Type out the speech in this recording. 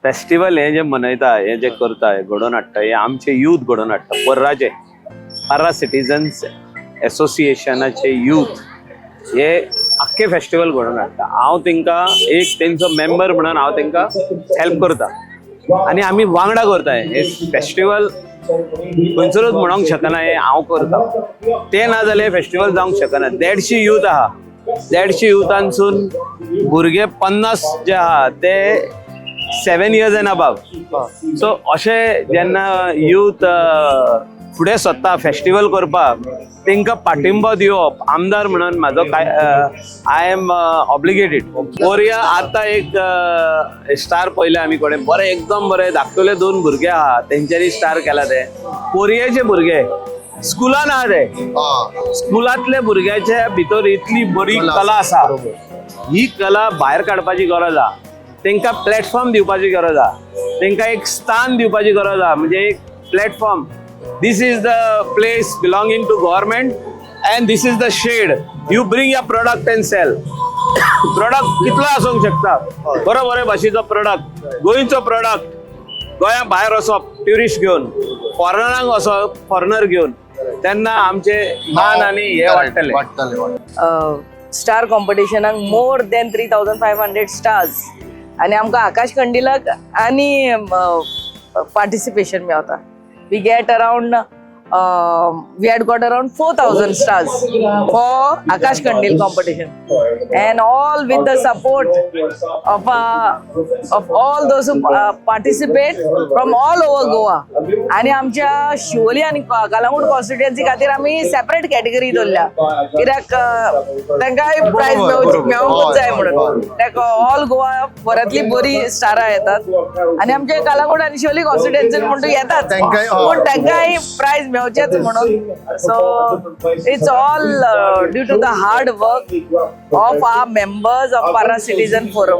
Festival हे जे मनयता, हे जे करता, हे घडोवन हाडटा, हे आमचे यूथ घडोवन हाडटा. पर्राचे पर्रा सिटीजन्स एसोसिएशनाचे यूथ हे आख्खे फेस्टिवल घडोवन हाडटा. हांव तांकां एक तेंचो मेंबर म्हणून हांव तांकां हेल्प करता आनी आमी वांगडा करता. हे फेस्टिवल खंयसरूच म्हणोंक शकना हे हांव करता ते, ना जाल्यार फेस्टिवल जावंक शकना. 150 यूथ आहा. 150 युथांसून भुरगे 50 जे आहा ते 7 years and above. So अशें जेन्ना यूथ फुडें सरता फेस्टिवल करपाक, तांकां पाठिंबो दिवप आमदार म्हणून म्हाजो काय I am obligated. Korea आतां एक स्टार पळयले आमी कोणे बरे, एकदम बरे धाकटुले दोन भुरगे आहा, तेंच्यांनी स्टार केला. ते कोरियाचे भुरगे स्कुलान आहा ते. स्कुलांतल्या भुरग्याच्या भितर इतली बरी कला आसा. ही कला भायर काडपाची गरज आहा. तांकां प्लॅटफॉर्म दिवपाची गरज आहा. तांकां एक स्थान दिवपाची गरज आहा, म्हणजे एक platform, this is the place belonging to government and this is the shed, you bring your product and sell. Product कितलो आसूंक शकता, बरो बरे भाशेचो प्रोडक्ट, गोंयचो प्रोडक्ट, गोंया भायर वचप ट्युरिस्ट घेवन, फॉरेनरांक वचप फॉरेनर घेवन, तेन्ना आमचे मान आनी हे वाडटले. वाडटले, वाडटले. स्टार कॉम्पिटिशनाक more than 3500 stars आनी आमकां आकाश कंडिलाक आनी पार्टिसिपेशन मेवता. We had got around 4000 stars for Akash Kandil competition, and all with the support of all those who participate from all over Goa. आणि आमच्या शिवोली आनी कलांगूट कॉन्स्टिट्युएन्सी खातीर आमी सेपरेट कॅटेगरी दवरल्या, कित्याक तांकांय प्रायज मेळोवंकूच जाय म्हणून. कित्याक ऑल गोवा बऱ्यांतली बरी स्टारां येतात आनी आमच्या कलांगूट आनी शिवोली कॉन्स्टिट्युएन्सीन म्हणून येतात, तांकांय, हय. पूण तांकांय प्रायज मेळचेच म्हणून. So it's all due to the hard work of our members of Parra Citizen Forum.